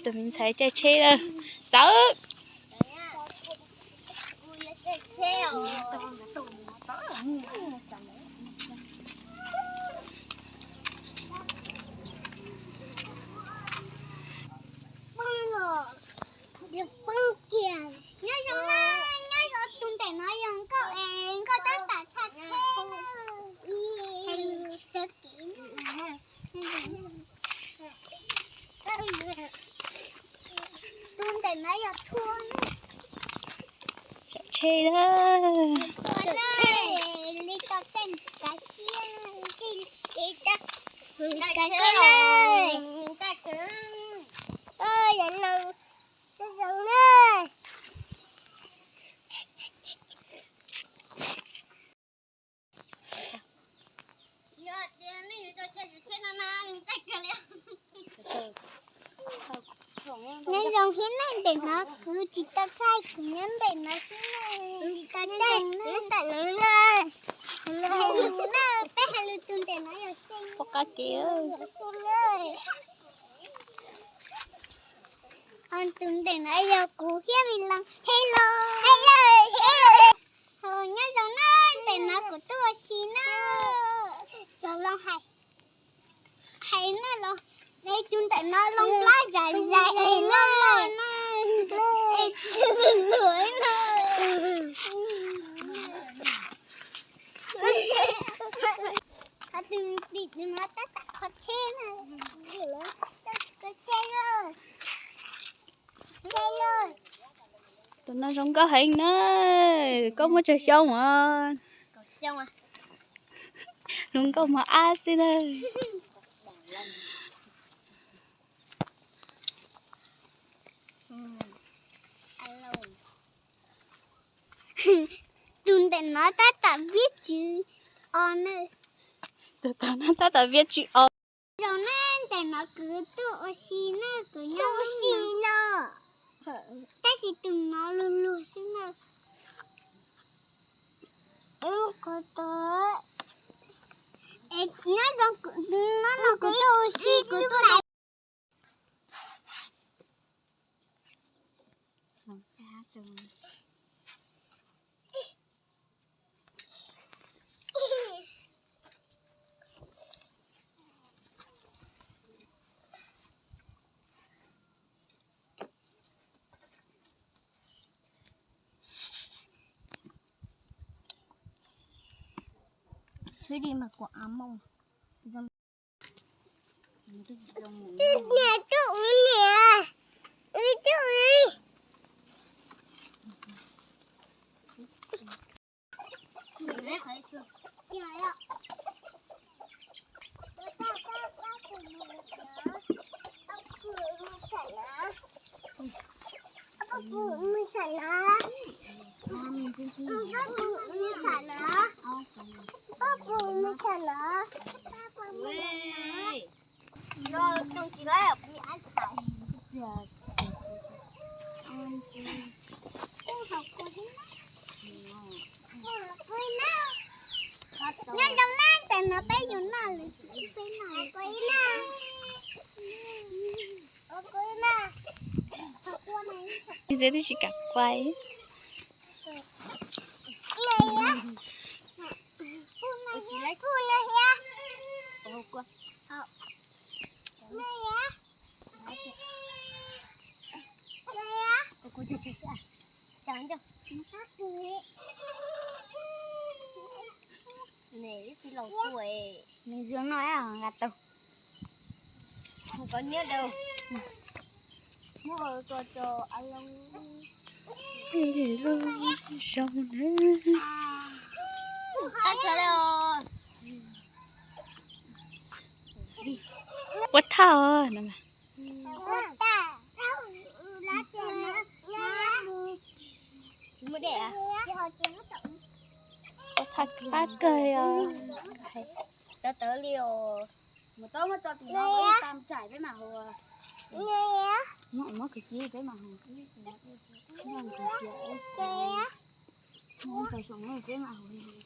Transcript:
Tus me ntxhais caij tsheb lawm. Txawm. Poob los, poob kiag. Nyob zoo na, nyob zoo, tus ntawm no yog nkauj es nkauj tab tom tshaj tsheb na. Sawv kev na. Tus ntawm no yog Tshua na. Tsheb na. Li tau tseem kav ciaj, kav ciaj. Nyob zoo thiab na, ntawm no kuv tsis tau tshaj, kuv nyob ntawm no xwb na. Nyob zoo na, peb hais lus tus ntawm no yog Xeeb. Pom qab kev. Tus ntawm no yog kuv thiab Vij Loos. Hello. Hello. Nyob zoo na, ntawm no kuv tuaj ua si na. Txog loo hais, hais na los, es tus ntawm no loo plab zais zais es noj mov na, es tsis luag na. Tus tim no tab tom kho tsheb na. Tus no zoo nkauj heev na. Koj muaj tsawg xyoo os? Hluas nkauj mos ab xwb na. Tus ntawm no tab tom viab tswv os na. Tus no tab tom viab tswv os. Zoo na, ntawm no kuv tuaj ua si na, kuv nyob ua si no. Tab sis tus no luag luag xwb na. Nyob zoo, no no kuv tuaj ua si, kuv tuaj Swb di mas kuv av mooj. Niam, tus ub niam, ub tus ub. Nyob zoo na, ntawm no peb yuav noj lwm tus peb noj. Ntxim twb tsis kam quaj. Nws tsis laus kuj, nws zoo no nqa tau. Koj niab daws. Muab tua tso a loo. Zoo na. Ua thaj os. Ua thaj pab kawg os. Tawv tawv li os. Mus tau muab tso tim no, peb mam haus. Muab kwv ci peb mam haus. Muab tso saum no peb mam haus.